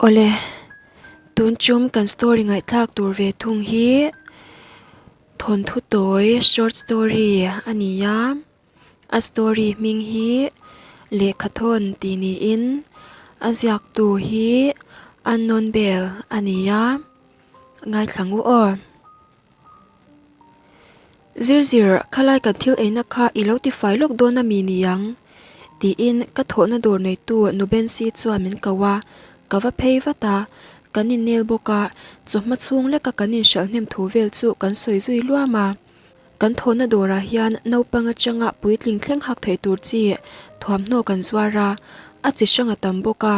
Awle, tun chum kan story ngaihthlak tur ve thung hi thawnthu tawi short story a ni a, a story hming hi lehkhathawn tih niin a ziaktu hi Unknown Bell a ni a, ngaithla ngu aw. Zir zir, khalai kan thil eina kha i lo tifai lawk dawn a mi niang? tiin ka thawhna dawr neitu Nu Bensi chuan min ko a, ka va phei vat a, kan innel bawk a, chawhma chhung leka kan inhralh hnem thu vel chu kan sawi zui luam a. Kan thawhna dawrah hian naupang atanga puitling thleng hak theih tur chi thuamhnaw kan zuar a, a chi hrang a tam bawk a,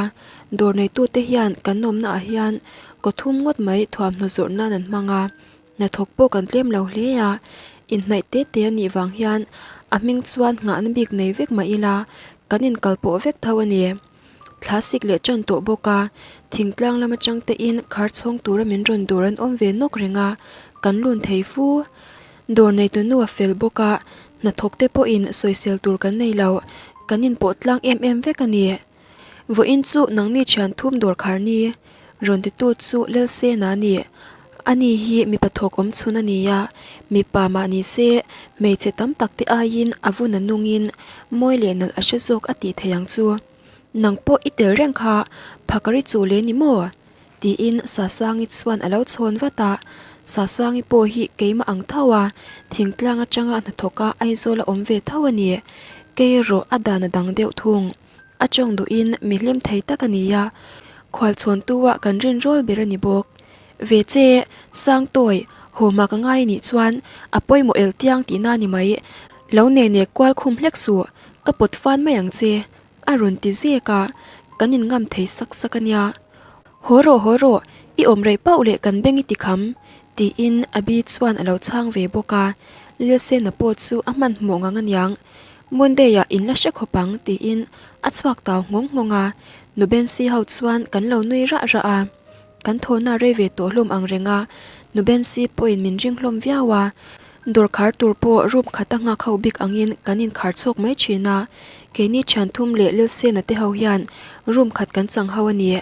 dawr neitute hian kan awmnaah hian kaw thum ngawt mai thuamhnaw zawrh nan an hmang a, hnathawk pawh kan tlem lo hle a, inhnaih te te a nih vang hian a hming chuan nghahna bik nei vek mah ila kan inkalpawh vek tho a ni. Thla sik leh tan tawh bawk a, thingtlang lam atang te in khar chhawng tura min rawn dawr an awm ve nawk reng a, kan lun thei fu. Dawr neitu nu a fel bawk a, hnathawk te pawhin sawisel tur kan nei lo, kan inpawh tlang em em vek a ni. Vawiin chu nangni thian thum dawr khar ni, rawn titu chu Lelsena a ni. Ani hi mipa thawk awm chhun a ni a, mipa mah ni se hmeichhe tam tak te aiin a vun a nungin mawi leh nalh a hre zawk a tih theih ang chu. Nang pawh i tel reng kha phakari chu le ni maw? Tiin Sasangi chuan a lo chhawn vat a, Sasangi pawh hi keimah ang tho a, thingtlang atanga hnathawk a Aizawl a awm ve tho a ni. Kei erawh a dan a dang deuh thung. A tawng duhin mi hlim thei tak a ni a, khualchhawntu-a kan rinrawl ber a ni bawk. Ve che, Sangtawi, haw hma ka ngai anih chuan a pawimawh el tiang tihna a ni mai. Lo ne nek kual khum hlek suh, ka pawt fan mai ang che, a rawn ti zek a, kan inngam thei sak sak a nia. Haw rawh, haw rawh, i awm rei pauh leh kan beng i tikham, tiin Abi chuan a lo chhang ve bawk a, Lilsena pawh chu a hmanhmawh ngang aniang. Monday-ah in la hre khawp ang, tiin a chhuak tau nghawng nghawng a, Nu Bensi ho chuan kan lo nui rah rah a. Kan thawhna rei ve tawh hlawm ang reng a, Nu Bensi pawhin min ring hlawm viau a. Dawr khar tur pawh room khata nghak ho bik angin kan inkhar chhawk mai thin a, keini thian thum leh Lilsena te ho hian room khat kan chang ho a ni.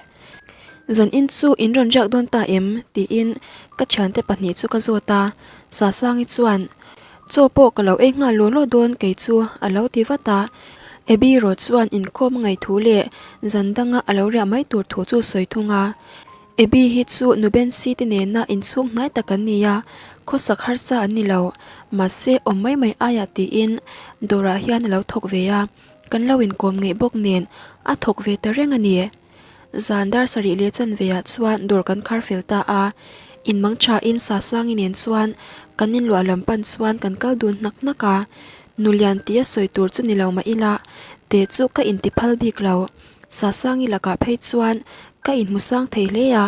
Zan in chu in rawn riak dawn ta em? tiin ka thiante pahnih chu ka zawt a, Sasangi chuan, Chaw pawh ka lo ei nghal law law dawn kei chu a lo ti vat a. Abby rawh chuan inkhawm a ngaih thu leh zan danga a lo riah mai tur thu chu sawi thung a. Abby hi chu Nu Bensi te nena inchhung hnai tak an ni a, khawsak harsa an ni lo, mahse awm mai mai aiah tiin dawrah hian a lo thawk ve a, kan lo inkawm ngeih bawk nen a thawk ve ta reng a ni. Zan dar sarih leh chanve ah chuan dawr kan khar fel ta a, in mang tha in Sasangi nen chuan kan inluah lam pan chuan kan kal dun hnak hnak a, nu lian tia sawi tur chu ni lo mah ila teh chu ka inti phal bik lo, Sasangi lakah phei chuan ka inhmu sang thei hle a,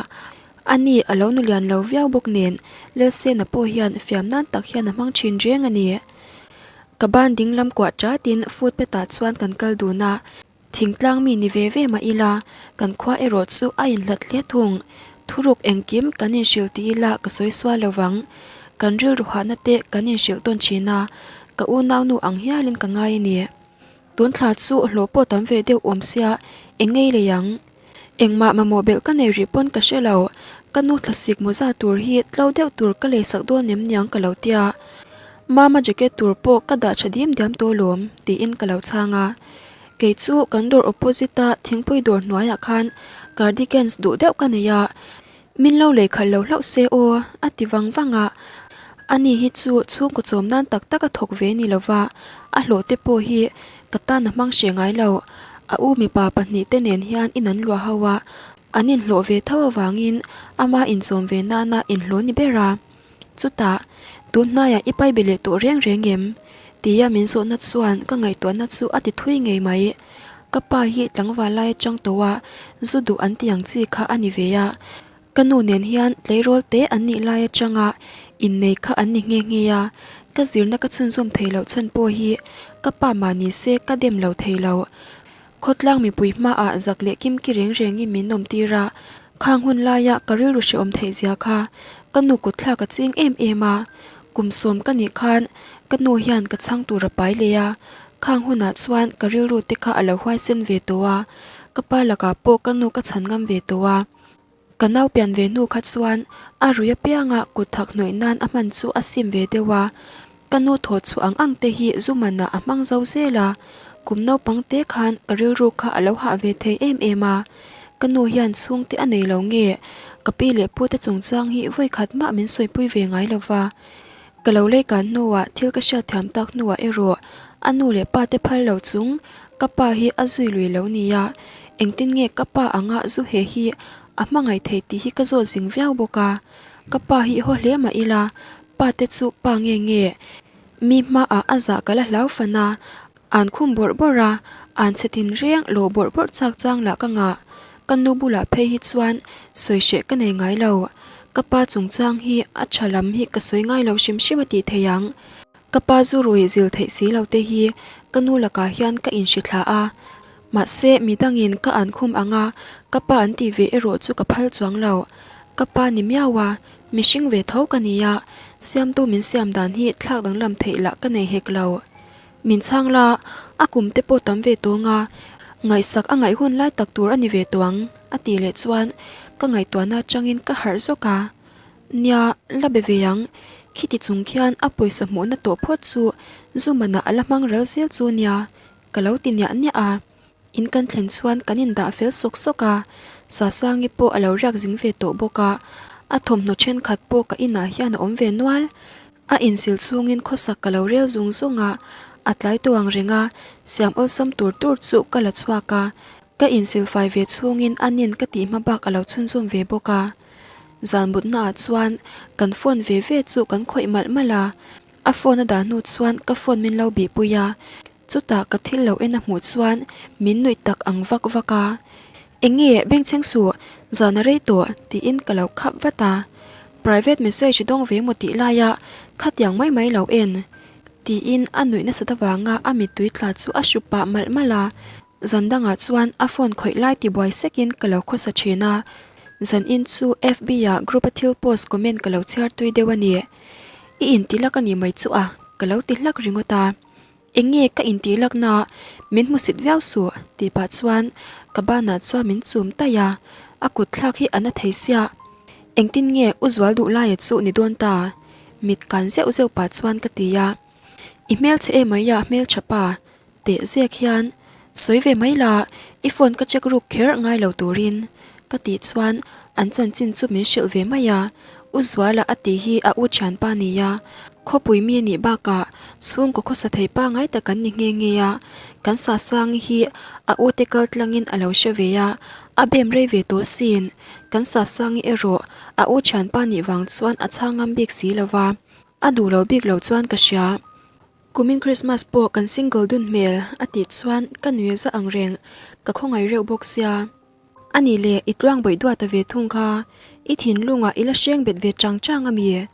ani a lo nu lian lo viau bawk nen Lelsena pawh hian fiam nan tak hian a hmang thin reng a ni. Ka ban ding lam kuah chatin footpath ah chuan kan kal dun a. Thingtlang mi ni ve ve mah ila, kan khua erawh chu a inhlat hle thung. Thuruk engkim kan inhrilh ti ila ka sawi sual lo vang. Kan rilru hahna te kan inhrilh tawn thin a, ka unaunu ang hialin ka ngai a ni. Tun thla chu hlawh pawh tam ve deuh awm sia, eng ngei lei ang. Engmah mamawh belh ka nei rih pawn ka hre lo, ka nu thlasik mawza tur hi tlo deuh tur ka leisak dawn em niang ka lo tia. Mama jacket tur pawh ka dah tha dim diam tawh lawm, tiin ka lo chhang a. Kei chu kan dawr opposite a thingpui dawr hnuaiah khan cardigans duh deuh ka nei a, min lo lei khalh lo hlauh se aw, a ti vang vang a. Ani hi chu chhungkaw chawm nan tak tak a thawk ve ni lova, a hlawh te pawh hi ka tan a hmang hre ngai lo. A u mipa pahnihte nen hian in an luah ho a, an inhlawh ve tho avangin ama inchawm ve nana inhlawh ni ber a. Chutah, tun hnaiah i pai be leh tawh reng reng em? Tia min zawhna chuan ka ngaihtuahna chu a ti thui ngei mai. Ka pa hi tlangval lai atang tawh a, zu duh an ti ang chi kha a ni ve a. Ka nu nen hian tleirawl te an nih lai atanga innei kha an ni nghe nghe a, ka zirna ka chhunzawm thei loh chhan pawh hi ka pa mah ni se ka dem lo thei lo. Khawtlang mipui hmaah zak leh kimki reng rengin min awm tir a, khang hun laia ka rilru hrehawm theih zia kha ka nu kutthlak a ching em em a, kum sawm ka nih khan ka nu hian ka chhang tur a pai leh a, khang hunah chuan ka rilru te kha a lo huaisen ve tawh a, ka pa lakah pawh ka nu ka chhan ngam ve tawh a. Ka nau pian ve hnu kha chuan a rui apianga kut thak hnawih nan a hman chu a sim ve deuh a, ka nu thaw chhuah ang ang te hi zu manah a hmang zo zel a, kum naupang te khan ka rilru kha a lo hah ve thei em em a, ka nu hian chhungte a nei lo nge ka pi leh pu te chungchang hi vawi khat mah min sawipui ve ngai lo va, ka lo lei kan hnuah thil ka hriatthiam tak hnuah erawh a nu leh pa te phal lo chung ka pa hi a zui lui lo nia, engtin nge ka pa anga zu he hi a hmangaih thei tih hi ka zawt zing viau bawk a, ka pa hi haw hle mah ila pa te chu pa nge nge mi hmaah a zah ka la hlau fan a, an khum bawrh bawrh a, an chhe tin reng lawh bawrh bawrh chak chang lah ka ngah, ka nu bulah phei hi chuan sawi hreh ka nei ngai lo, ka pa chungchang hi a tha lam hi ka sawi ngai lo hrim hrim a tih thei ang. Ka pa zu rui zil theih si lo te hi ka nu lakah hian ka inhri thla a, mahse midangin ka an khum ang a, ka pa an tih ve erawh chu ka phal chuang lo. Ka pa ni miau a, mihring ve tho ka ni a, siamtu min siam dan hi thlak danglam theih lah ka nei hek lo. Min chhang la, a kum te pawh tam ve tawng a, ngaihsak a ngaih hun lai tak tur a ni ve tawh ang, a tih leh chuan ka ngaihtuahna atangin ka harh zawk a. Nia, la be ve ang. Khiti chung khian a pawisa hmuhna tawh phawt chu zu manah a la hmang ral zel chu nia, ka lo ti niah niah a. In kan thlen chuan kan indah fel sawk sawk a, Sasangi pawh a lo riak zing ve tawh bawk a, a thawmhnaw thenkhat pawh ka inah hian a awm ve nual. A insil chhungin khawsak ka lo rel zung zung a, a tlai tawh ang reng a, siam awlsam tur tur chu ka la chhuak a, ka insilfai ve chhungin a nin ka tih hma bak a lo chhunzawm ve bawk a. Zan mutnaah chuan kan phone ve ve chu kan khawih malh malh a, a phone a dah hnu chuan ka phone min lo bihpui a, chutah ka thil lo en a hmuh chuan min nuih tak ang vak vak a, Eng nge bengchheng suh, zan a rei tawh tiin ka lo khap vat a, private message dawng ve maw tih laia khatiang mai mai lo en tiin a nuih nasat avanga a mittui tla chu a hru pah malh malh a. Zan dangah chuan a phone khawih lai tibuai sekin ka lo khawsa thin a, zan in chu FB ah group a thil post comment ka lo chhiar tui deuh a ni. I inti lak a ni mai chu a, ka lo ti hlak ringawt a. Eng nge ka inti lakna min hmusit viau suh tih pah chuan ka banah chuan min chum taih a, a kut thlak hi a na thei sia. Engtin nge u zual duh laia chu ni dawn ta? Mit kan zeuh zeuh pah chuan ka ti a. I hmelchhe emai a hmeltha pa Teh ziak hian, Sawi ve mai la, i phone ka check ruk kher ngai lo turin ka tih chuan an chanchin chu min hrilh ve mai a, U Zuala a tih hi a u thianpa nia, khawpui mi nih bakah chhungkaw khawsa thei pangai tak an ni nghe nghe a, kan Sasangi hi a u te kal tlangin a lo hre ve a, a bem rei ve tawh sin, kan Sasangi erawh a u thianpa nih vang chuan a chhang ngam bik si lova, a duh lo bik lo chuan ka hria. Kumin Christmas pawh kan single dun hmel a tih chuan ka nui za ang reng, ka khawngaih reuh bawk sia. A nih leh i tluang bawih duat a ve thung kha, i thinlungah i la hreng bet ve chang chang a mi?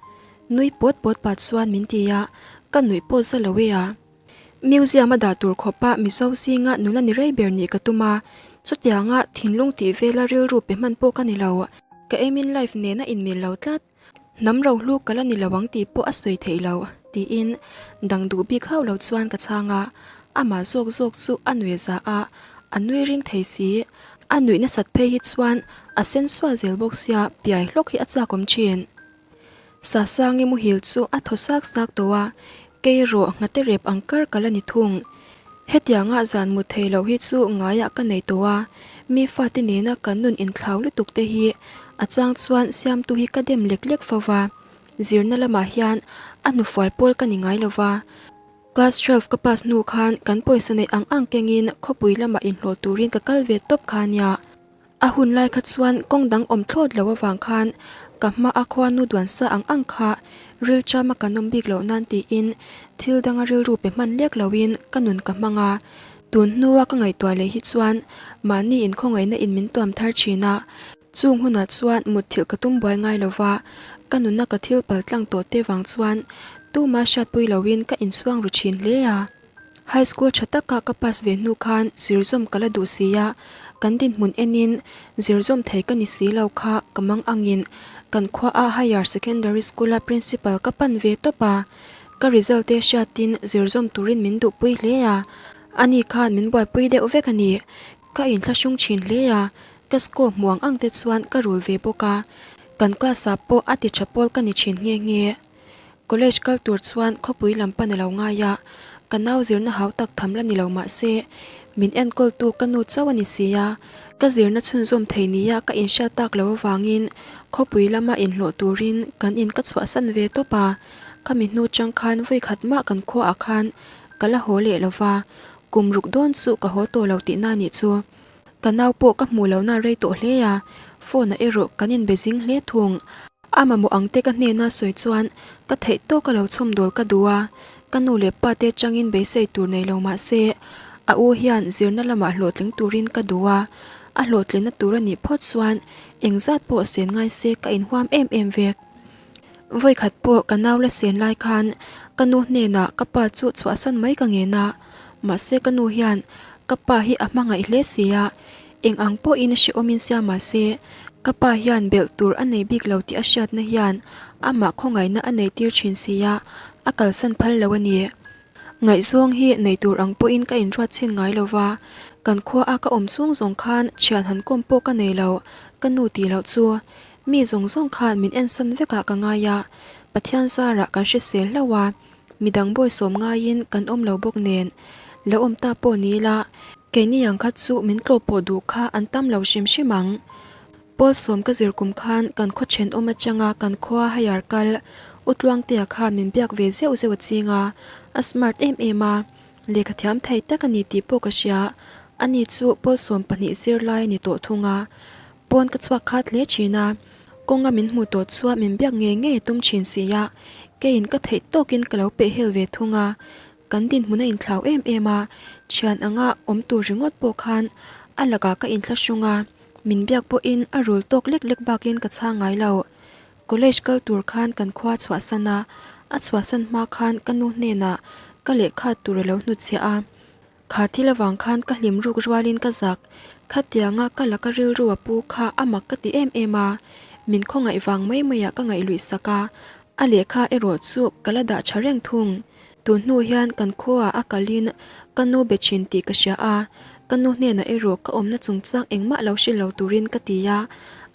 Nui pawt pawt pah chuan min ti a, ka nuih pawh za lo e a. Museum a dah tur khawpa Mizo zinga nula ni rei ber nih ka tum a, chutianga thinlung tih vela rilru pe hman pawh ka ni lo. Ka aim in life nena inmil lo tlat. Hnam rohlu ka la ni lo ang tih pawh a sawi theih loh, tiin dang duh bik hauh lo chuan ka chhang a, amah zawk zawk chu a nui za a, a nui ring thei si. A nuih nasat phei hi chuan a sen sual zel bawk sia piai hlawk hi a chakawm thin. Sasangi muhil chu a thaw sak sak tawh a, kei erawh nghate rep ang kar ka la ni thung. Hetianga zan mut thei loh hi chu ngaiah ka nei tawh a, mi fate nena kan nun inthlau lutuk te hi a chang chuan siamtu hi ka dem lek lek fo va, zirna lamah hian a hnufual pawl ka ni ngai lo va. Class 12 ka pass hnu khan kan pawisa neih ang ang kengin khawpui lamah inhlawh turin ka kal ve tawp kha nia. A hun lai kha chuan kawng dang awm thlawt lo avang khan ka hma a khuanu duan sa ang ang kha rilchama kan awm bik loh nan tiin thil danga rilru pe hman lek loin ka nun ka hmang a. Tun hnua ka ngaihtuah leh hi chuan mahni inkhawngaihna in min tuam thar thin a, chung hunah chuan mutthilh ka tum buai ngai lova, ka nuna ka thil pal tlang tawh te vang chuan tuma hriatpui loin ka inchhuang ru thin hle a. High school tha taka ka pass ve hnu khan zirzawm ka la duh si a, kan dinhmun enin zirzawm thei ka ni si lo kha ka mang angin kan khuaa Higher Secondary School-a Principal ka pan ve tawp a, ka result te hriatin zirzawm turin min duhpui hle a, ani khan min buaipui deuh vek a ni. Ka inthlahrung thin hle a. Ka score hmuang ang te chuan ka rul ve bawk a, kan class ah pawh a ti tha pawl ka ni thin nghe nghe. College kal tur chuan khawpui lam pan a lo ngai a, ka nau zirna hau tak tham la ni lo mah se, min enkawltu ka nu chauh a ni si a, ka zirna chhunzawm thei nia ka inhriat tak lo avangin khawpui lama inhlawh turin kan in ka chhuahsan ve tawp a, khami hnu chang khan vawi khat mah kan khuaah khan ka la haw leh lo va, kum ruk dawn chu ka haw tawh lo tihna a nih chu. Ka nau pawh ka hmuh lohna rei tawh hle a, phone ah erawh kan inbe zing hle thung. A mamawh ang te ka hnena sawi chuan ka theih tawk a lo chhawm dawl ka duh a, ka nu leh pa te atangin beisei tur nei lo mah se, a u hian zirna lamah hlawhtling turin ka duh a, a hlawhtlinna tur a nih phawt chuan engzat pawh sen ngai se ka inhuam em em vek. Vawikhat pawh ka nau la sen lai khan ka nu hnenah ka pa chu chhuahsan mai ka ngen a, mahse ka nu hian ka pa hi a hmangaih hle si a, eng ang pawhin hrehawmin siam mah se ka pa hian belh tur a nei bik lo tih a hriatna hian amah khawngaihna a nei tir thin si a, a kalsan phal lo a ni. Ngaihzawng hi nei tur ang pawhin ka inruat chhin ngai lo va, kan khua a ka awm chhung zawng khan thian han kawm pawh ka nei lo, ka nu tih loh chu. Mi zawng zawng khan min ensan vekah ka ngai a, Pathian zarah kan hrisel hlauh a, midang bawisawm ngaiin kan awm lo bawk nen, lo awm ta pawh ni ila, keini ang kha chu min tlawh pawh duh kha an tam lo hrim hrim ang. Pawlsawm ka zir kum khan kan khaw thenawm atanga kan khua haiar kal U Tluangtea khan min biak ve zeuh zeuh a ching a, a smart em em a, lehkha thiam thei tak a ni tih pawh ka hria, ani chu pawlsawm pahnih zirlai a ni tawh thung a, Pawn ka chhuak khat hle thin a, kawnga min hmuh tawh chuan min biak ngei ngei a tum thin si a, keiin ka theih tawkin ka lo peh hel ve thung a, kan dinhmun a inthlau em em a, thian anga awm tur ringawt pawh khan a lakah ka inthlahrung a, min biak pawhin a rul tawk lek lek bakin ka chhang ngai lo. College kal tur khan kan khua chhuahsan a, a chhuahsan hma khan ka nu hnenah ka lehkha tur a lo hnutchhiah a, Kha thil avang khan ka hlim ruk rualin ka zak. Khatianga ka laka rilru a pu kha a mak ka ti em em a, min khawngaih vang mai maiah ka ngaihluih sak a, a lehkha erawh chu ka la dah tha reng thung. Tun hnu hian kan khuaah a kalin ka nu be thin tih ka hria a, ka nu hnenah erawh ka awmna chungchang engmah lo hrilh lo turin ka ti a,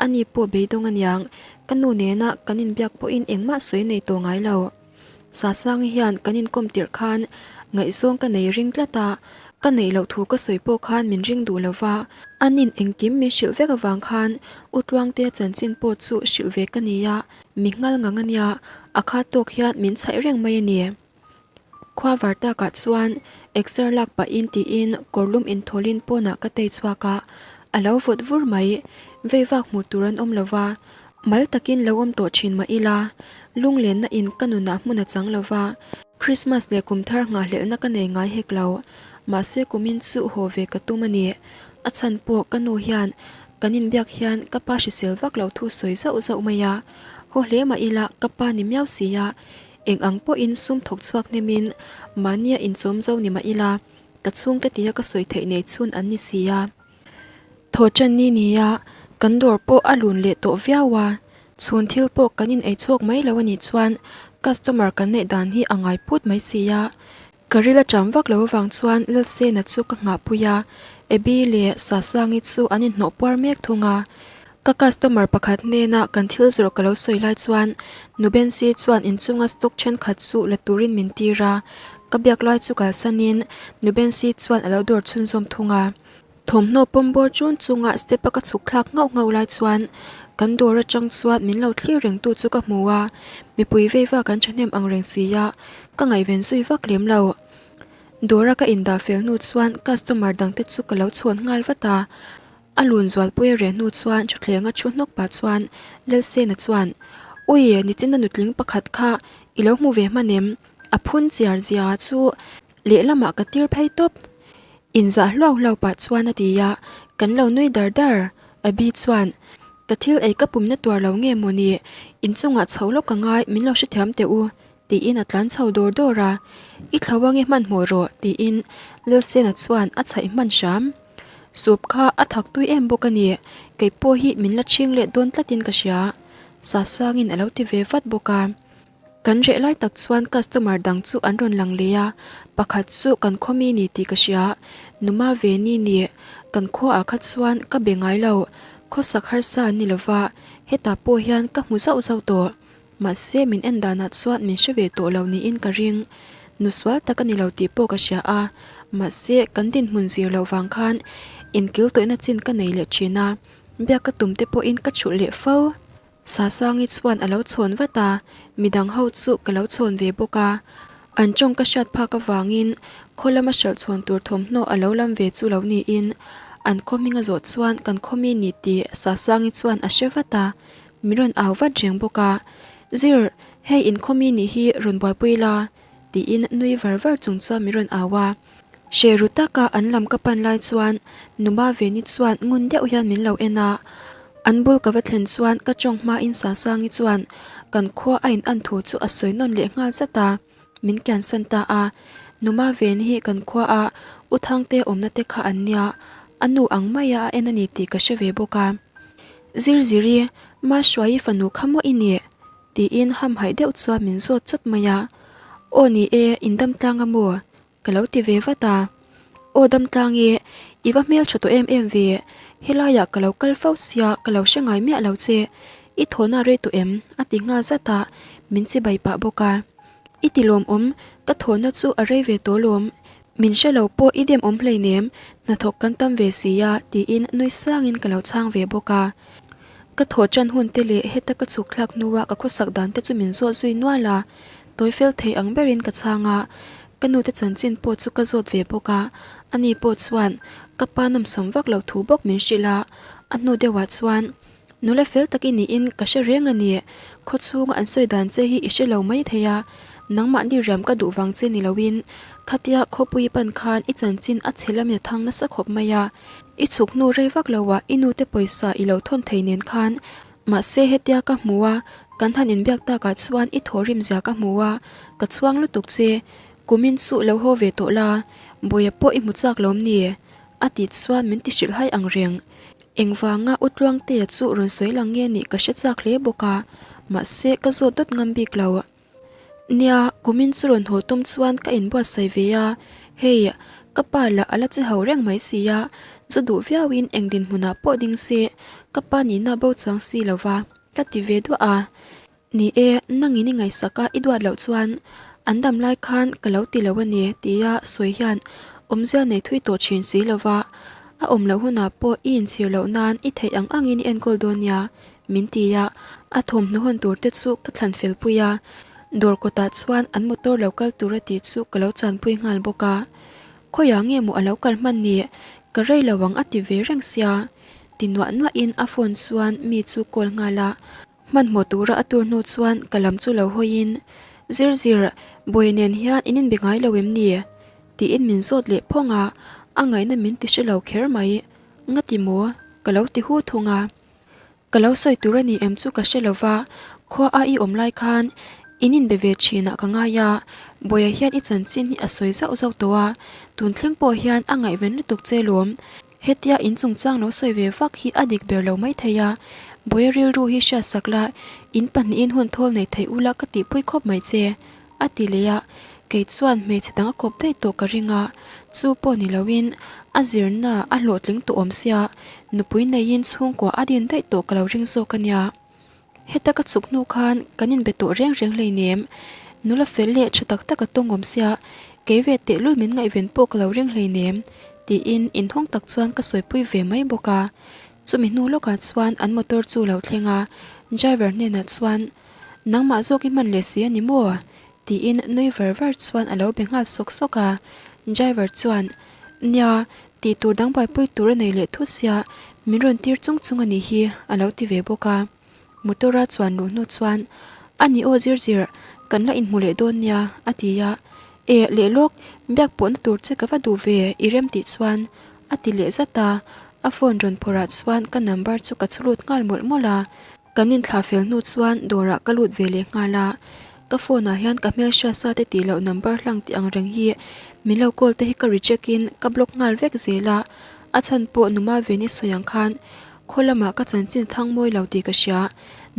ani pawh beidawng aniang, ka nu nena kan inbiak pawhin engmah sawi nei tawh ngai lo. Sasangi hian kan inkawm tirh khan ngaihzawng ka nei ring tlat a, ka neih loh thu ka sawi pawh khan min ring duh lo va, anin engkim min hrilh vek avang khan U Tluangtea chanchin pawh chu hrilh ve ka ni a, mi nghal ngang a nia, a khat tawk hian min chhaih reng mai a ni. Khua var takah chuan exer lak pahin tiin kawrlum inthawlin pawnah ka tei chhuak a, a lo vawt vur mai, vei vak hmuh tur an awm lo va, Mal takin lo awm tawh thin mah ila, lunglenna in ka nunah hmun a chang lo va, Christmas leh kum thar nghahhlelhna ka nei ngai hek lo. Mahse kumin chu haw ve ka tum a ni. A chhan pawh ka nu hian kan inbiak hian ka pa hrisel vak lo thu sawi zauh zauh mai a. Haw hle mah ila ka pa ni miau si a, eng ang pawhin sum thawk chhuak hnemin mahnia inchawm zo ni mah ila, ka chhungte tia ka sawi theih nei chhun an ni si a. Thawhṭan ni nia, kan dawr pawh a lun leh tawh viau a, chhun thil pawh kan in ei chhuak mai lo a nih chuan customer kan neih dan hi a ngai phut mai si a. Ka ril a ṭam vak lo avang chuan Lalsena chu ka nghahpui a, Abby leh Sasangi chu an inhnawh puar mek thung a. Ka customer pakhat hnena kan thil zawrh ka lo sawi lai chuan Nu Bensi chuan inchunga stock ṭhenkhat chu la turin min tir a, ka biak lai chu kalsanin Nu Bensi chuan a lo dawr chhunzawm thung a. Thawmhnaw pawm bawr chun chunga step a ka chhuk thlak nghauh nghauh lai chuan kan dawr atang chuan min lo thlir reng tu chu ka hmu a, mipui vei vak an thahnem ang reng si a, ka ngaihven zui vak lem lo. Dawr a ka indah fel hnu chuan customer dang te chu ka lo chhawn nghal vat a, a lun zualpui a reh hnu chuan thutthleng a thu hnawk pah chuan Lalsena chuan, Ui, nichina nutling pakhat kha i lo hmu ve hman em? A phun chiar zia chu Lehlamah ka tir phei tawp. Inzah hluau hluau pah chuan a ti a, kan lo nui dar dar. Abby chuan, Ka thil ei ka pumna tuar lo nge maw ni? Inchungah chho lawk ka ngai, min lo hrethiam teh u, tiin a tlan chho dawr dawr a. I thlo ange hmanhmawh rawh, tiin Lalsena chuan a chhaih hman hram. Soup kha a thak tui em bawk a ni, kei pawh hi min la chhing let dawn tlatin ka hria, Sasangin a lo ti ve vat bawk a. Kan reh lai tak chuan customer dang chu an rawn lang leh a, pakhat chu kan khaw mi ni tih ka hria. Numa ve ni ni, kan khuaah kha chuan ka be ngai lo, khawsak harsa an ni lova, hetah pawh hian ka hmu zauh zauh tawh. Mahse min en danah chuan min hre ve tawh lo niin ka ring. Nu sual tak a ni lo tih pawh ka hria a, mahse kan dinhmun zir loh vang khan inkil tawihna chin ka nei leh thin a, biak ka tum te pawhin ka chhulh leh fo. Sasangi chuan a lo chhawn vat a, midang ho chu ka lo chhawn ve bawk a. An tawng ka hriat phak avangin khaw lama hralh chhawn tur thawmhnaw a lo lam ve chu lo niin an khaw hming a zawh chuan kan khaw mi ni tih Sasangi chuan a hre vat a, min rawn au vat reng bawk a. Zir, hei in khaw mi nih hi rawn buaipui la tiin nui var var chung chuan min rawn au a. Hre ru taka an lam ka pan lai chuan Numa Veni chuan ngun deuh hian min lo en a. An bul ka va thlen chuan ka tawng hmain Sasangi chuan kan khua a in an thu chu a sawi nawn leh nghal zat a, min kiansan ta a. Numa Veni hi kan khua a U Thangte awmna te kha an nia, a nu ang maia a en a ni tih ka hre ve bawk a. Zirziri, Mahruaii fanu kha maw i nih? Tiin hamhaih deuh chuan min zawt chawt mai a. Aw ni e, in dam tlang a maw? Ka lo ti ve vat a. Aw dam tlang e, i va hmeltha tawh em em ve, helaiah ka lo kal fo sia ka lo hre ngai miah lo che, i thawhna rei tawh em? A ti nghal zat a, min chibai pah bawk a. I ti lawmawm, ka thawhna chu a rei ve tawh lawm, min hre lo pawh i dem awm hleinem, hnathawk kan tam ve sia tiin nui sangin ka lo chhang ve bawk a. Ka thawh tan hun te leh heta ka chhuk thlak hnua ka khawsak dan te chu min zawt zui nual a, tawi fel thei ang berin ka chhang a, ka nu te chanchin pawh chu ka zawt ve bawk a, ani pawh chuan ka pa nawmsam vak lo thu bawk min hrilh a, a hnu deuhah chuan nula fel tak i niin ka hre reng a ni, khaw chhunga an sawi dan che hi i hre lo mai thei a, nangmahni riam ka duh vang che ni loin khatia khawpui pan khan i chanchin a chhe lam in a thang nasa khawp mai a. I chhuk hnu rei vak lo ah i nute pawisa i lo thawn thei nen khan mahse hetia ka hmu a, kan han inbiak tak ah chuan i thawhrim zia ka hmu a, ka chhuang lutuk che, kumin chu lo haw ve tawh la, Bawia pawh i hmu chak lawm ni? A tih chuan min ti hrilh hai ang reng. Engvanga U Tluangtea chu rawn sawi lang nge nih ka hre chak hle bawk a, mahse ka zawt dawt ngam bik lo. Nia, kumin chu rawn haw tum chuan ka inbuatsaih ve a, hei, ka pa lah a la che ho reng mai si a, zu duh viauin eng dinhmunah pawh ding se, ka pa nihna bo chuang si lo va, ka ti ve duah a. Ni e, nangin i ngaihsak a, i duat loh chuan an dam lai khan ka lo ti lo a ni, tia sawi hian awmzia nei thui tawh thin si lo va, a awm loh hunah pawh i inchhir loh nan i theih ang angin i enkawl dawn nia, Min ti a, a thawmhnaw hawn tur te chu ka thlan fel pui a, dawr kawtah chuan an motor lo kal tur a tih chu ka lo chanpui nghal bawk a. Khawiah nge maw a lo kal hman ni? Ka rei lo ang a ti ve reng sia. Ti nuah nuahin a phone chuan mi chu call nghal a, hmanhmawh tura a tur hnu chuan ka lam chu lo hawiin, Zir zir, Bawihi nen hian in inbe ngai lo em ni? Tiin min zawt leh phawng a, a ngaihna min ti hre lo kher mai. Ngati maw? Ka lo ti hu thung a. Ka lo sawi tur a ni em chu ka hre lo va, khua a i awm lai khan in inbe ve thin ah ka ngai a, Bawiha hian i chanchin hi a sawi zauh zauh tawh a, tun thleng pawh hian a ngaihven lutuk che lawm. Hetia in chungchang lo sawi ve vak hi a dik ber lo mai thei a, Bawiha rilru hi hriatsak la, in pahnihin hun thawl nei thei ula ka tihpui khawp mai che. A ti leh a, kei chuan hmeichhe dang a kawp daih tawh ka ring a, chu pawh ni loin a zirna a hlawhtling tawh awm sia, nupui neiin chhungkua a din daih tawh ka lo ring zawk a nia. Heta ka chhuk hnu khan kan inbe tawh reng reng hleinem, nula fel leh tha tak tak a tawng awm sia, kei ve tehlul min ngaihven pawh ka lo ring hleinem, tiin inhawng tak chuan ka sawipui ve mai bawk a. Chumi hnu lawkah chuan an motor chu lo thleng a, driver hnenah chuan, Nangmah zawk i hman leh si a ni maw? tiin nui var var chuan a lo be nghal sawk sawk a. Driver chuan, Nia, tih tur dang buaipui tur a nei leh thut sia, min rawn tir chung chung a nih hi, a lo ti ve bawk a. Motor a chuan luh hnu chuan, A ni aw zir zir, kan la inhmu leh dawn nia, a ti a. E, leh lawk, biak pawhna tur che ka va duh ve, i rem tih chuan, a ti leh zat a. A phone rawn phawrh ah chuan ka number chu ka chhu lut nghal mawlh mawlh a. Kan inthlah fel hnu chuan dawrah ka lut ve leh nghal a, ka phone ah hian ka hmelhriat sa te tih loh number hlang tih ang reng hi min lo call te hi ka reject in ka block nghal vek zel a, a chhan pawh numa ven i sawi ang khan khaw lamah ka chanchin thang mawi lo tih ka hria.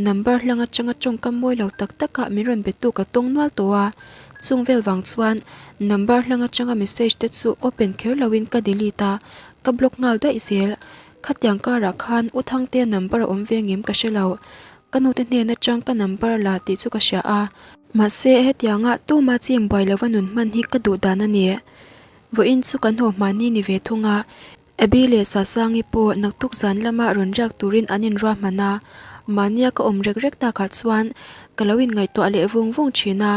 Number hlang atanga tawngkam mawi lo tak taka min rawn betu ka tawng nual tawh a, chung vel vang chuan number hlang atanga message te chu open kher loin ka delete a, ka block nghal daih zel. Khatiang karah khan U Thangtea number a awm ve ngem ka hre lo. Ka nute hnen atang ka number la tih chu ka hria a. Mahse hetianga tuma chim buai lova nun hman hi ka duh dan a ni. Vawiin chu kan haw hmani ni ve thung a, Abby leh Sasangi pawh naktuk zan lama rawn riak turin an inruahman a, mahnia ka awm rek rek takah chuan ka lo inngaihtuah leh vung vung thin a,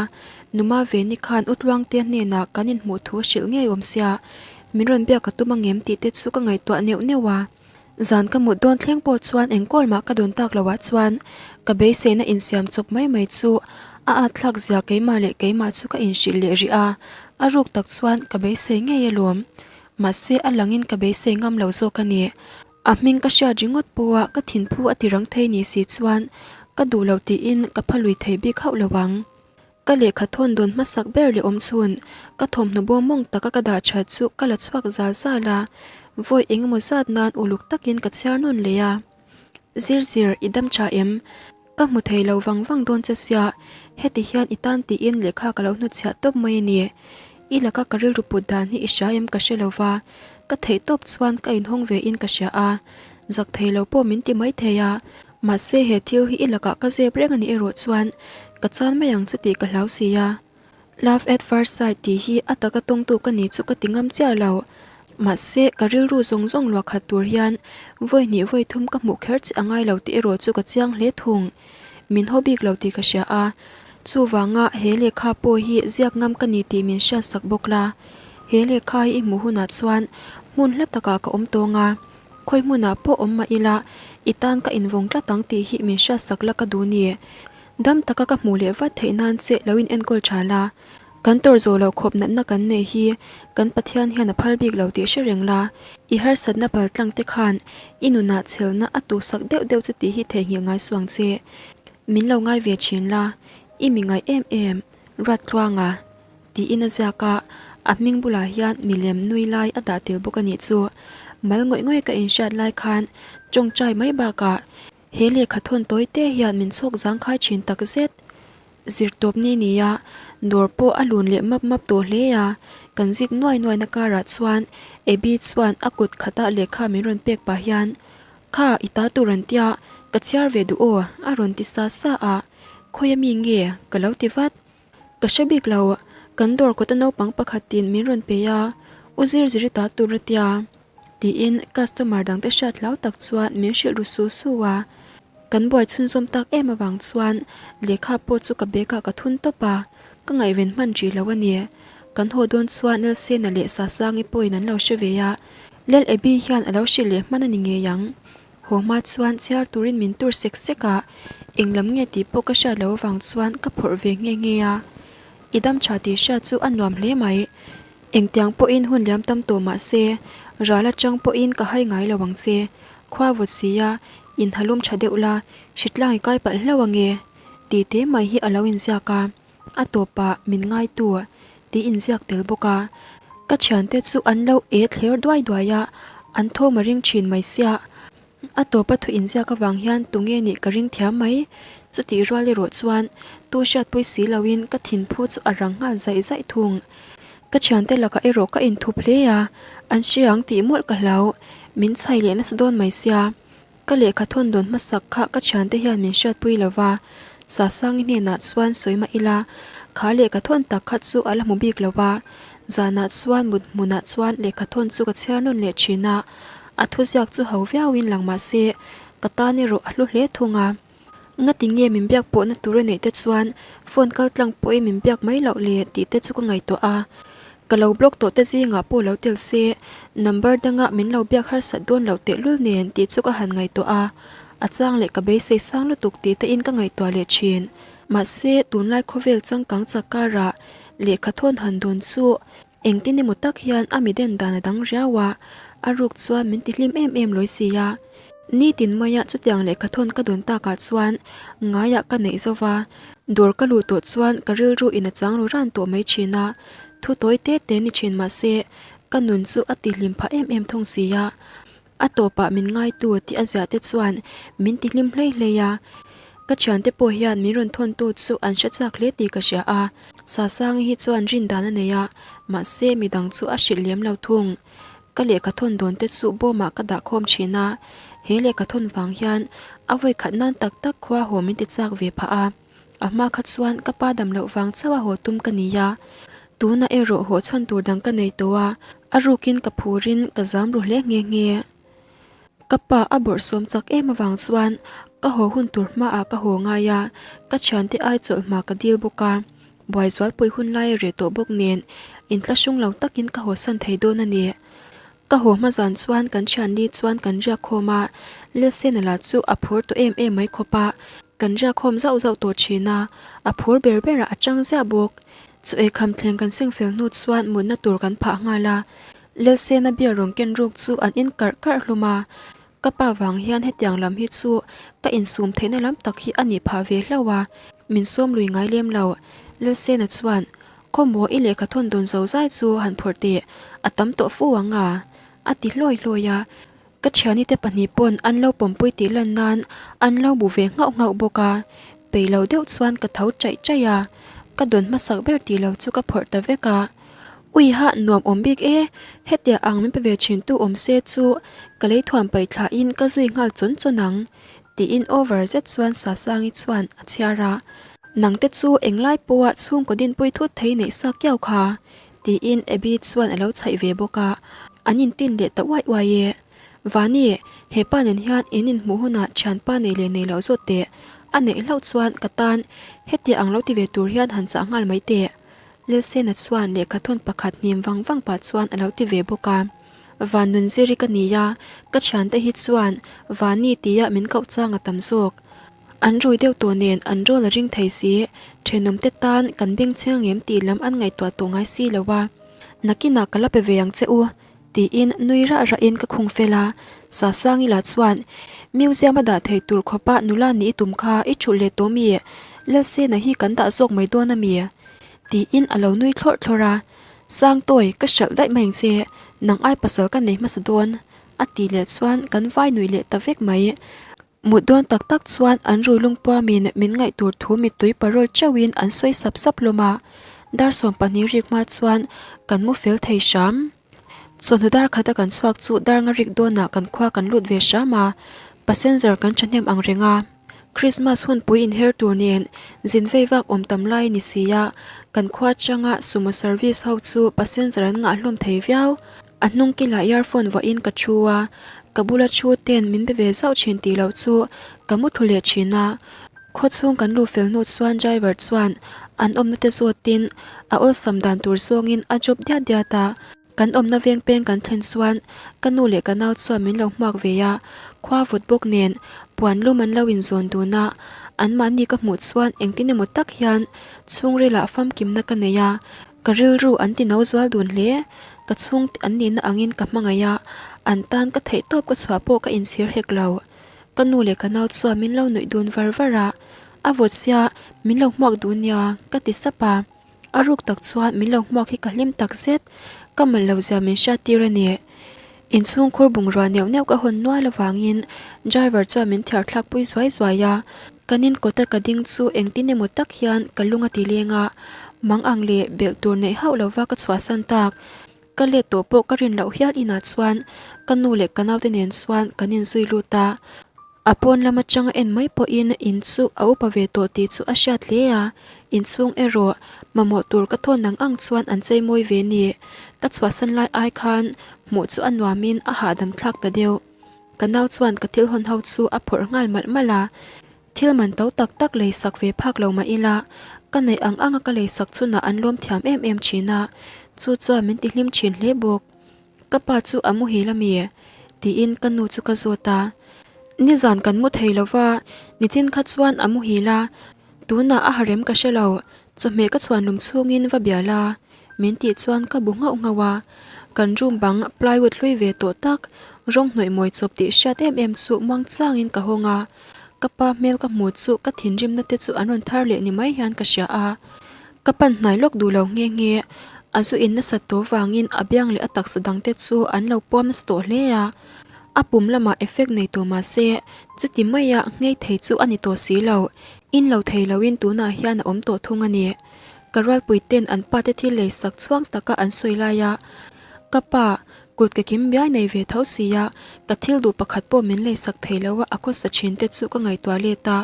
Numa Veni khan U Tluangtea hnenah kan inhmuh thu a hrilh ngei awm sia, min rawn biak ka tum angem tih te chu ka ngaihtuah neuh neuh a. Zan ka mut dawn thleng pawh chuan engkawl mah ka dawn tak loah chuan ka beiseina insiam chawp mai mai chu a at thlak zia keimah leh keimah chu ka inhrilh leh rih a, a ruk tak chuan ka beisei ngei alawm. Mahse a langin ka beisei ngam lo zawk a ni. A hming ka hriat ringawt pawha ka thinphu a ti rang thei ni si chuan ka duh lo tiin ka pha lui thei bik hauh lo ang. Ka lehkha thawn dawn hmasak ber leh awm chhun ka thawmhnaw bawm mawng taka ka dah that chu ka la chhuak zal zal a, vawi engemaw zat nan uluk takin ka chhiar nawn leh a. Zir zir, i dam tha em? Ka hmu thei lo vang vang dawn che sia, heti hian i tan tiin lehkha ka lo hnutchhiah tawp mai a ni. I laka ka rilru put dan hi i hria em ka hre lo va, ka theih tawp chuan ka inhawng ve in ka hria a, zak thei lo pawh min ti mai thei a, mahse he thil hi i lakah ka zep reng a nih erawh chuan ka chan mai ang che tih ka hlau si a. Love at first sight tih hi a taka tawngtu ka ni chu ka ti ngam chiah lo. Mahse, ka rilru zawng zawng luah khat tur hian vawi hnih vawi thum ka hmuh kher che a ngai lo tih erawh chu ka chiang hle thung. Min haw bik lo tih ka hria a, chuvanga he lehkha pawh hi ziak ngam ka ni tih min hriat sak bawk la. He lehkha hi i hmuh hunah chuan hmun hla takah ka awm tawng a, khawi hmunah pawh awm mah ila i tan ka invawng tlat ang tih hi min hriat sak la ka duh ni. Dam taka ka hmuh leh vat theih nan che lo in enkawl tha la. Kan tawrh zawh loh khawp natna kan nei hi kan Pathian hian a phal bik lo tih hre reng la. I harsatna pal tlang te khan i nunah chhelna a tuhsak deuh deuh che tih hi theihnghilh ngai suang che. Min lo ngai ve thin la, i mi ngaih em em, Ruattluanga, tiin a ziak a, a hming bulah hian milem nui lai a dah tel bawk a nih chu. Mal ngawih ngawih ka inhriat lai khan tawngtai mai bakah He lehkha thawn tawi te hian min chhawk zangkhai thin tak zet. Zirtawp ni nia, dawr pawh a lun leh map map tawh hle a, kan zik nuai nuai na karah chuan Abby chuan a kut khatah lehkha min rawn pek pah hian, Kha, i ta tur an tia, ka chhiar ve duh aw, a rawn ti sa sa a, Khawi ami nge? ka lo ti vat. Ka hre bik lo, kan dawr kawta naupang pakhatin min rawn pe a, U Zirziri ta tur a tia. Tiin customer dangte hriat hlau tak chuan min hrilh ru su su a. Kan buai chhunzawm tak em avang chuan lehkha pawh chu ka bag ah ka thun tawp a, ka ngaihven hman rih lo a ni. Kan haw dawn chuan Lalsena leh Sasangi pawhin an lo hre ve a, Lal Abby hian a lo hrilh leh hman a ni ngei ang. Haw hma chuan chhiar turin min tur sek sek a, eng lam nge tih pawh ka hriat loh avang chuan ka phawrh ve nghe nghe a. I dam tha tih hriat chu a nuam hle mai. Engtiang pawhin hun liam tam tawh mah se, ral atang pawhin ka hai ngai lo ang che. Khua vawt si a, inhalum tha deuh la, hritlang i kai palh hlauh ange tih te mai hi a lo inziak a. A tawpah min ngaitu tih inziak tel bawk a. Ka thiante chu an lo e thler duai duai a, an thawm a ring thin mai sia. A tawpa thu inziak avang hian tunge nih ka ring thiam mai. Chutih rual erawh chuan tu hriatpui si loin ka thinphu chu a rang nghal zaih zaih thung. Ka thiante lakah erawh ka inthup hle a, an hria ang tih mawlh ka hlau. Min chhai leh nasa dawn mai sia. Ka lehkha thawn dawn hmasak kha ka thiante hian min hriatpui lo va, Sasangi hnenah chuan sawi mah ila, kha lehkha thawn tak kha chu a la hmu bik lo va. Zanah chuan mut hmunah chuan lehkha thawn chu ka chhiar nawn leh thin a, a thuziak chu ho viauin lang mah se, ka tan erawh a hlu hle thung a. Ngati nge min biak pawhna tur a neih te chuan phone kal tlang pawhin min biak mai loh le tih te chu ka ngaihtuah a. Ka lo block tawh te zingah pawh lo tel se, number danga min lo biak harsat dawn loh tehlul nen tih chu ka han ngaihtuah a. A chang leh ka beisei sang lutuk tih te in ka ngaihtuah leh thin. Mahse, tunlai khawvel changkang chak karah lehkha thawn han dawn chu Engtin emaw tak hian a mi den dan a dang riau a, a ruk chuan min ti hlim em em lawi si a. Nitin maia chutiang lehkha thawn ka dawn takah chuan ngaiah ka neih zo va, dawr ka luh tawh chuan ka rilru in a chang ru ran tawh mai thin a, thu tawi te te ni thin mah se ka nun chu a ti hlim phah em em thung si a. A tawpah min ngaitu tih a ziah te chuan min ti hlim hlei hlei a. Ka thiante pawh hian min rawn thawntu chu an hre chak hle tih ka hria a, Sasangi hi chuan rin dan a nei a, mahse midang chu a hrilh lem lo thung. Ka lehkha thawn dawn te chu bawmah ka dah khawm thin a, he lehkha thawn vang hian a vawi khat nan tak tak khua haw min ti chak ve phah a. A hma kha chuan ka pa dam loh vang chauh a haw tum ka ni a, tunah erawh haw chhan tur dang ka nei tawh a, a rukin ka phurin ka zam ru hle nghe nghe. Ka pa a bawrhsawm chak em avang chuan ka haw hun tur hmaah ka haw ngai a, ka thiante ai chawlh hma ka dil bawk a, buai zualpui hun lai a reh tawh bawk nen inthlahrung lo takin ka hawsan thei dawn a ni. Ka haw hma zan chuan kan thianli chuan kan riak khawm a, Lelsena lah chu a phur tawh em em mai khawp a, kan riak khawm zauh zauh tawh thin a, a phur ber berah a chang ziah bawk. Chu eikham thleng kan seng fel hnu chuan mutna tur kan phah nghal a, Lelsena beer rawn ken ruk chu an in karh karh hlum a, ka pa vang hian hetiang lam hi chu ka insum theihna lam tak hi a nih phah ve hlauh a, min sawm lui ngai lem lo. Lelsena chuan, Khawmaw i lehkha thawn dawn zo zai chu han phawrh teh, a tam tawh fu ang a, a ti hlawi hlawi a. Ka thiani te pahnih pawn an lo pawmpui tih lan nan an lo bu ve nghauh nghauh bawk a, peih lo deuh chuan ka tho chaih chaih a, ka dawn hmasak ber tih lo chu ka phawrh ta vek a. Ui hah nuam awm bik e, hetia ang min pe ve thin tu awm se chu ka lei thuam paih thlah in ka zui nghal chawn chawn ang tiin over zet chuan Sasangi chuan a chhiar a, Nangte chu englai pawha chhungkaw dinpui thut thei neih sa kiau kha tiin Abby chuan a lo chhaih ve bawk a, an intin leh ta uai uai e. Vani, he pa nen hian in inhmuh hunah thianpa nei leh nei loh zawt teh, a neih hlauh chuan ka tan hetia ang lo ti ve tur hian han chah nghal mai teh. Lelsena chuan lehkha thawn pakhat hnim vang vang pah chuan a lo ti ve bawk a. Van Nunziri ka ni a, ka thiante hi chuan Vani tia min koh chang a tam zawk. An rui deuh tawh nen an rawl a ring thei si, thenawmte tan kan beng chiang em tih lam an ngaihtuah tawh ngai si lo a. Nakinah ka la pe ve ang che u, tiin nui rah rahin ka khung fel a. Sasangi lah chuan, Museum a dah thei tur khawpa nula nih i tum kha i thulh leh tawh mi? Lalsena hi kan dah zawk mai dawn a mi? Tiin a lo nui thlawrh thlawrh a. Sangtawi, ka hralh daih mai ang che, nang ai pasal ka nei hmasa dawn, a tih leh chuan kan vai nui leh ta vek mai. Mut dawn tak tak chuan an rui lungpuamin min ngaih tur thu mittui parawl teuhin an sawi sap sap hlawm a, dar 12 rik hma chuan kan mu fel thei hram. Chawhnu dar khata kan chhuak chu dar nga rik dawnah kan khua kan lut ve hram a, passenger kan thahnem ang reng a. Christmas hunpui inher tur nen zin vei vak awm tam lai ni si a, kan khua changa sumo service ho chu passenger an ngah hlawm thei viau. A hnung kilah earphone vuahin ka thu a, ka bula thu ten min be ve zauh thin tih loh chu ka mu thu leh thin a. Khawchhung kan luh fel hnu chuan driver chuan an awmna te zawtin a awlsam dan tur zawngin a drop diat diat a. Kan awmna veng peng kan thlen chuan ka nu leh ka nau chuan min lo hmuak ve a, khua vut bawk nen puan lum an lo inzawn dun a, anmahni ka hmuh chuan engtin emaw tak hian chhungrilah famkimna ka nei a. Ka rilru an ti no zual dun hle. Ka chhung an nihna angin ka hmangaih a, an tan ka theih tawp ka chhuah pawh ka inchhir hek lo. Ka nu leh ka nau chuan min lo nuih dun var var a, a vawt sia min lo hmuak duh nia ka ti sap a. A ruk tak chuan min lo hmuak hi ka hlim tak zet, ka mal lo zia min hriat tir a ni. Inchhungkhur bungrua neuh neuh ka hawn nual avangin driver chuan min thiar thlak pui zuai zuai a, kan in kawta ka ding chu engtin emaw tak hian ka lung a ti leng a, mang ang leh belh tur neih hauh lova ka chhuahsan tak. Ka let tawh pawh ka rin loh hial inah chuan ka nu leh ka naute nen chuan kan inzui lut a. A pawn lam atanga en mai pawhin in chu a upa ve tawh tih chu a hriat hle a, inchhung erawh mamawh tur ka thawn ang ang chuan an chei mawi ve ni. Ka chhuahsan lai ai khan hmuh chu a nuamin a hahdam thlak ta deuh. Ka nau chuan ka thil hawn ho chu a phawrh nghal malh malh a, thil man to tak tak lei sak ve phak lo mah ila, ka neih ang anga ka lei sak chhunah an lawm thiam em em thin a, chu chuan min tihlim thin hle bawk. Ka pa chu a muhil a mi? tiin ka nu chu ka zawt a. Nizan kan mu thei lo va, nichin kha chuan a muhil a, tunah a harem ka hre lo, chawhmeh ka chhuan lum chhungin va bia la, min tih chuan ka bu nghauh nghauh a. Kan room bang plywood hlui ve tawh tak, rawng hnawih mawi chawp tih hriat em em chu muang changin ka hawng a. Ka pa hmel ka hmu chu ka thinrimna te chu an rawn thar leh ni mai hian ka hria a. Ka pan hnai lawk duh lo nghe nghe. A zu in nasat tawh vangin a biang leh a taksa dangte chu an lo puam nasa tawh hle a. A pum lamah effect nei tawh mah se, chuti maia nghei thei chu a ni tawh si lo. In lo thei loin tunah hian a awm tawh thung a ni. Ka rualpui ten an pa te thil lei sak chhuang taka an sawi lai a, ka pa kut ka kim biai nei ve tho sia, ka thil duh pakhat pawh min lei sak thei lo a, a khawsa thin te chu ka ngaihtuah let a.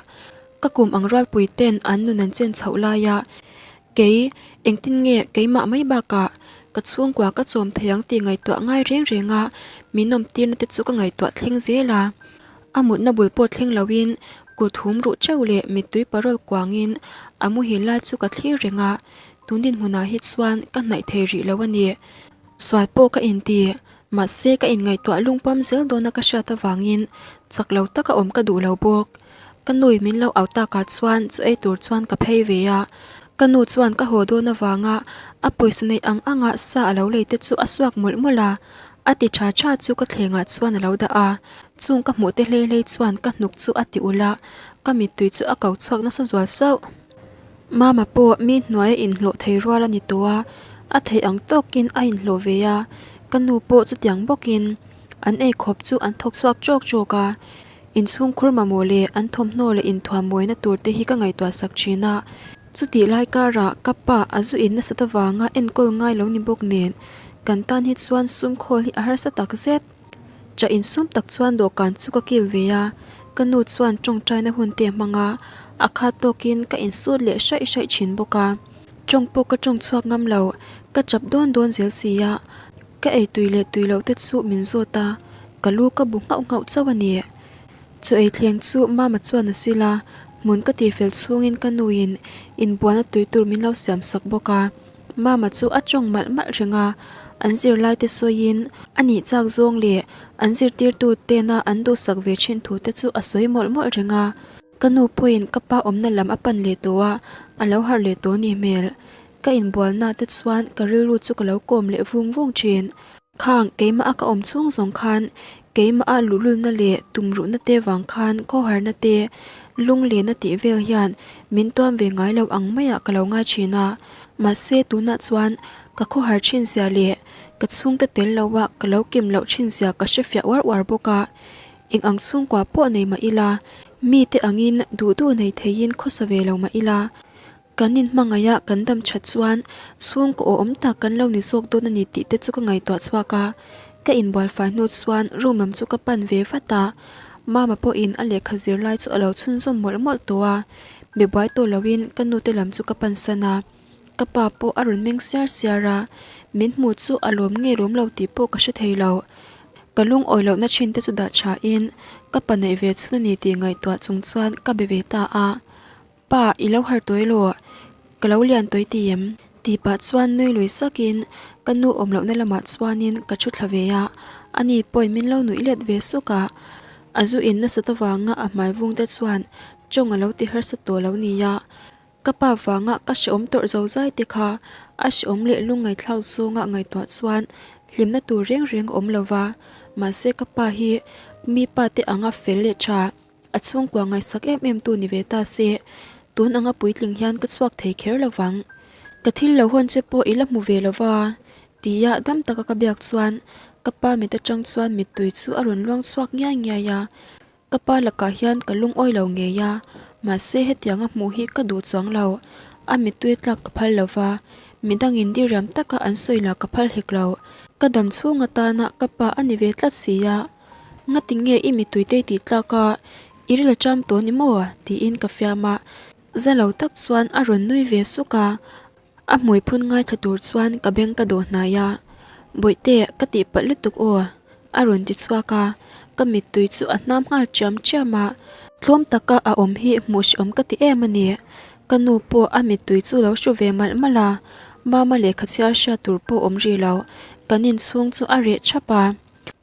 Ka kum ang rualpui ten an nun an chen chhoh lai a, Kei, engtin nge keimah mai bakah ka chhungkua ka chawm thei ang tih ngaihtuah ngai reng reng a, min awm tirna te chu ka ngaihtuah thleng zel a. A mutna bul pawh thleng loin kut hum ruh teuh leh mittui parawl kuangin a muhil lai chu ka thlir reng a, tun dinhmunah hi chuan ka hnaih thei rih lo a ni. Sual pawh ka inti, mahse ka inngaihtuah lungpam zel dawna ka hriat avangin chak lo taka awm ka duh lo bawk. Ka nui min lo au takah chuan chu ei tur chuan ka phei ve a, ka nu chuan ka haw dawn avanga a pawisa neih ang anga sa a lo lei te chu a suak mawlh mawlh a, a ti tha tha chu ka thlengah chuan a lo dah a, chung ka hmuh te hlei hlei chuan ka hnuk chu a ti ulh a, ka mittui chu a ko chhuak nasa zual sauh. Mama pawh mi hnuai a inhlawh thei rual a ni tawh a, a theih ang tawkin a inhlawh ve a, ka nu pawh chutiang bawkin an eikhawp chu an thawk chhuak tawk tawk a, Inchhungkhur mamawh leh an thawmhnaw leh inthuamawina tur te hi ka ngaihtuah sak thin a. Chutih lai karah ka pa a zu in nasat avanga enkawl ngai lo ni bawk nen kan tan hi chuan sum khawl hi a harsa tak zet. Chah insum tak chuan dawhkan chu ka kil ve a, ka nu chuan tawngtaina hun te a hmang a, a khat tawkin ka insut leh hraih hraih thin bawk a. Tawng pawh ka tawng chhuak ngam lo, ka chap dawn dawn zel si a. Ka ei tui leh tui loh te chu min zawt a, ka lu ka bu nghauh nghauh chauh a ni. Chaw ei thleng chu Mama chuan a sil a, hmun ka tihfel chhungin ka nuin inbualna tui tur min lo siam sak bawk a. Mama chu a tawng malh malh reng a, an zirlai te sawiin a nih chak zawng leh an zirtirtu tena an duhsak ve thin thu te chu a sawi mawlh mawlh reng a. Ka nu pawhin ka pa awmna lam a pan leh tawh a, a lo harh leh tawh ni hmel. Ka inbualna te chuan ka rilru chu ka lo kawm leh vung vung thin. Khang, keimah a ka awm chhung zawng khan keimah a luhlulna leh tumruhna te vang khan khawharna te, lunglehna tih vel hian min tuam ve ngai lo ang maiah ka lo ngai thin a. Mahse tunah chuan ka khawhar thin zia leh ka chhungte tel loa ka lo kim loh thin zia ka hrefiah uar uar bawk a. Eng ang chhungkua pawh nei mah ila, mite angin duh duh nei theiin khawsa ve lo mah ila, Kan inhmangaih a kan dam that chuan chhungkaw awm tak kan lo ni zawk dawn a ni tih te chu ka ngaihtuah chhuak a, ka inbual fai hnu chuan room lam chu ka pan ve vat a, Mama pawhin a lehkha zir lai chu a lo chhunzawm mawlh mawlh tawh a, be buai tawh loin ka nu te lam chu ka pan san a, ka pa pawh a rawn meng siar siar a, min hmuh chu a lawm nge lawm lo tih pawh ka hre thei lo. Ka lungawi lohna thin te chu dah tha in ka pa neih ve chhun a ni tih ngaihtuah chung chuan ka be ve ta a. Pa, i lo harh tawi law? Ka lo lian tawi ti em? Tih pah chuan nui lui sakin ka nu awm lohna lamah chuanin ka thu thla ve a, ani pawhin min lo nuih let ve suk a. A zu in nasat avanga a hmai vung te chuan tawng a lo ti harsa tawh lo nia. Ka pa vanga ka hrehawm tawrh zo zai te kha a hrehawm leh lungngaihthlak zawnga ngaihtuah chuan hlimna tur reng reng a awm lo va, mahse ka pa hi mi pa te anga fel leh tha. A chhungkua ngaihsak em em tu ni ve ta se, tun anga puitling hian ka chhuak thei kher lo vang. Ka thil lo hawn che pawh i la hmu ve lo va, tia dam taka ka biak chuan ka pa mit atang chuan mittui chu a rawn luang chhuak ngiai ngiai a. Ka pa lakah hian ka lungawi lo ngei a, mahse hetianga hmuh hi ka duh chuang lo. A mittui tlak ka phal lo va, midangin diriam taka an sawi lah ka phal hek lo. Ka dam chhung atana ka pa a ni ve tlat si a. Ngati nge i mittui te i tih tlak a, i ril a ṭam tawh ni maw? tiin ka fiam a, za lo tak chuan a rawn nui ve suk a, a hmui phun ngaithla tur chuan ka beng ka dawh hnai a, Bawihte ka tih palh lutuk aw a rawn ti chhuak a, ka mittui chu a hnam nghal ṭiam ṭiam a, tlawm taka a awm hi hmuh hrehawm ka ti em a ni, ka nu pawh a mittui chu lo hru ve malh malh a, Mama lehkha chhiar hriat tur pawh awm rih lo, kan inchhung chu a reh ṭhap a.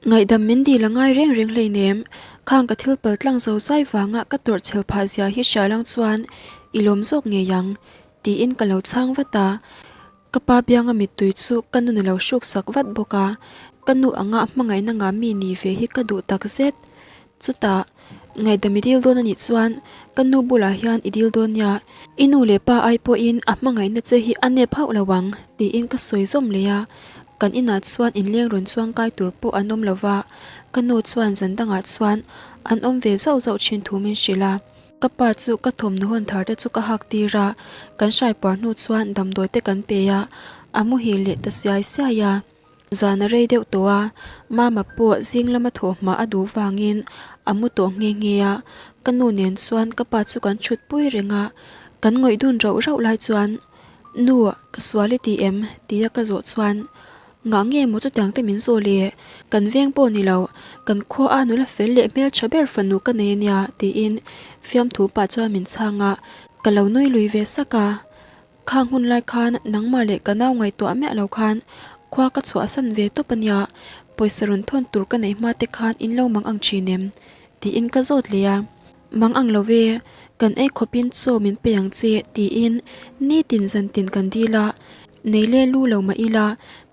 Ngaihdam min dil a ngai reng reng hleinem, khang ka thil pal tlang zo zai vanga ka tawrh chhel phah zia hi hria lang chuan i lawm zawk ngei ang, tiin ka lo chhang vat a. Ka pa bianga mittui chu ka nun a lo hruk sak vat bawk a, ka nu anga hmangaihna ngah mi ni ve hi ka duh tak zet. Chutah, ngaihdam i dil dawn a nih chuan ka nu bulah hian i dil dawn nia, i nu leh pa ai pawhin a hmangaihna che hi a nep hauh lo ang, tiin ka sawi zawm leh a. Kan inah chuan inleng rawn chuang kai tur pawh an awm lo va, ka nu chuan zan dangah chuan an awm ve zauh zauh thin thu min hrilh a. Ka pa chu ka thawmhnaw hawn thar te chu ka hak tir a, kan hrai puar hnu chuan damdawi te kan pe a, a muhil leh ta siai siai a. Zan a rei deuh tawh a, Mama pawh zing lama thawh hma a duh vangin a mu tawh nghe nghe a, ka nu nen chuan ka pa chu kan chhut pui reng a, kan ngawih dun rauh rauh lai chuan, Nu, ka sual i ti em? tia ka zawh chuan, Ngah nge maw chutiang te min zawh le? Kan veng pawh ni lo, kan khua a nula fel leh hmeltha ber fanu ka nei ania tiin fiamthu pah chuan min chhang a, ka lo nui lui ve sak a. Khang hun lai khan nangmah leh ka nau ngaihtuah miah lo khan khua ka chhuahsan ve tawp ania, pawisa rawn thawn tur ka neih hma te khan in lo mang ang thin em? tiin ka zawt leh a. Mang ang lo ve, kan ei khawpin chaw min pe ang che tiin nitin zantin kan dil a, nei le lu lo mah ila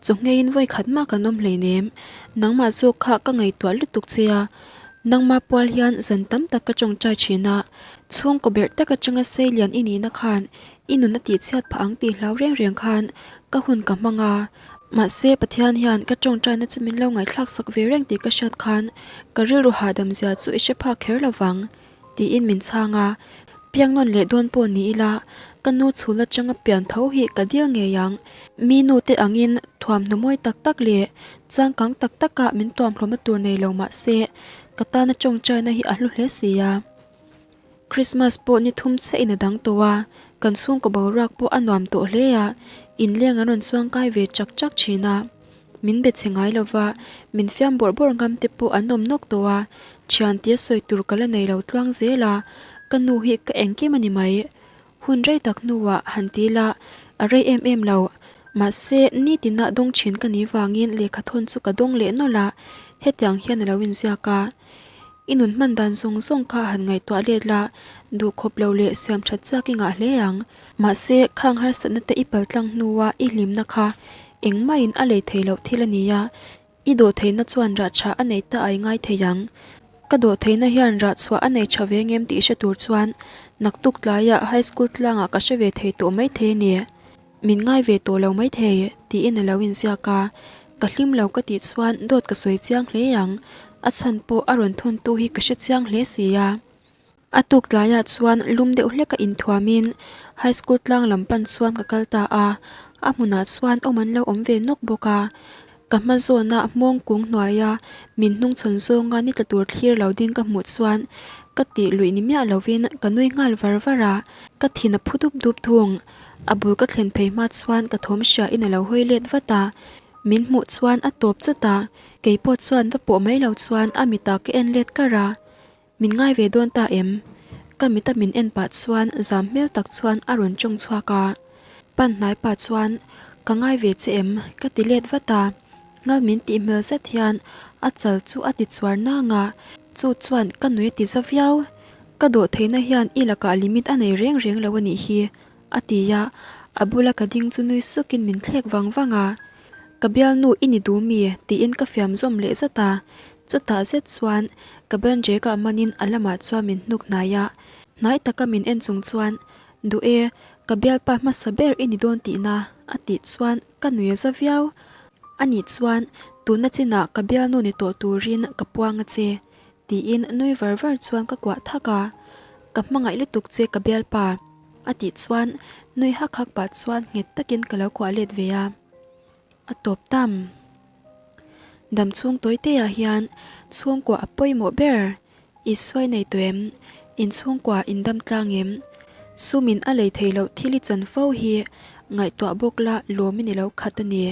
chaw ngheiin vawi khat mah kan awm hleinem, nangmah zawk kha ka ngaihtuah lutuk che a, nangmah pual hian zan tam tak ka tawngtai thin a, chhungkaw berh tak atanga sei lian i nihna khan I nun a tihchhiat phah ang tih hlau reng reng khan ka hun ka hmang a, mahse Pathian hian ka tawngtaina chu min lo ngaihthlak sak ve reng tih ka hriat khan ka rilru hahdam zia chu i hre phak kher lo vang tiin min chhang a, piang nawn leh dawn pawh ni ila ka nu chhul atanga pian tho hi ka dil ngei ang, mi nu te angin thuamhnaw mawi tak tak leh changkang tak taka min tuamhlawmna tur nei lo mahse ka tana tawngtaina hi a hlu hle si a. Christmas pawh ni thum chiah in a dang tawh a, kan chhungkaw boruak pawh a nuam tawh hle a, inleng an rawn chuang kai ve chak chak thin a. Min be chhe ngai lova, min fiam bawrh bawrh ngam te pawh an awm nawk tawh a, thian tia sawi tur ka la nei lo tluang zel a, ka nu hi ka engkim a ni mai. Hun rei tak hnuah han ti la, a rei em em lo. Mahse, nitina dawng thin ka nih vangin lehkha thawn chu ka dawng leh nawlh a, hetiang hian a lo inziak a. I nun hman dan zawng zawng kha han ngaihtuah let la, duh khawp lo leh siam that chak i ngah hle ang. Mahse, khang harsatna te i pal tlang hnua i hlimna kha engmahin a lei thei loh thil a ni a, i dawh theihna chuan rah tha a nei ta ai ngai thei ang. Ka dawh theihna hian rah chhuah a nei tha ve ngem tih hre tur chuan naktuk tlaiah high school tlangah ka hre ve thei tawh maithei a ni. Min ngai ve tawh lo maithei, tiin a lo inziak a. Ka hlim lo ka tih chuan dawt ka sawi chiang hle ang, a chhan pawh a rawn thawntu hi ka hre chiang hle si a. A tuk tlaiah chuan lum deuh hleka inthuamin High School tlang lam pan chuan ka kal ta a, a hmunah chuan awm an lo awm ve nawk bawk a. Ka hma zawna hmawng kung hnuaia min hnungchhawn zawnga ni tla tur thlir lo ding ka hmuh chuan ka tih luih ni miah lovin ka nui nghal var var a, ka thin a phu dup dup thung. A bul ka thlen phei hma chuan ka thawm hria in a lo hawi let vat a, min hmuh chuan a tawp chawt a, kei pawh chuan va pawh mai lo chuan a mitah ka en let kar a, Min ngai ve dawn ta em? Ka mita min en pah chuan zam hmel tak chuan a rawn tawng chhuak a, pan hnai pah chuan Ka ngai ve che em? ka ti let vat a, ngal min tih hmel zet hian a chal chu a ti chuar nang a, chu chuan ka nui a ti za viau. Ka dawh theihna hian i lakah limit a nei reng reng lo a nih hi, a ti a, a bula ka ding chu nui sukin min thlek vang vang a, Ka bialnu i ni duh mi? tiin ka fiam zawm leh zat a, chutah zet chuan ka banrek ah manin a lamah chuan min hnuk hnai a, hnai taka min en chung chuan, Duh e, ka bialpa hmasa ber i ni dawn tihna, a tih chuan ka nui a za viau. Anih chuan tuna chinah ka bialnu ni tawh turin ka puang a che. Tiin nui var var chuan ka kuah thak a, Ka hmangaih lutuk che ka bialpa, a tih chuan nui hak hak pah chuan nghet takin ka lo kuah let ve a. A tawp tam. Dam chhung tawi te ah hian chhungkua a pawimawh ber. I suai nei tawh em? In chhungkua in dam tlang em? Sumin a lei thei loh thil i chan fo hi ngaihtuah bawk la lawmin i lo khat a ni.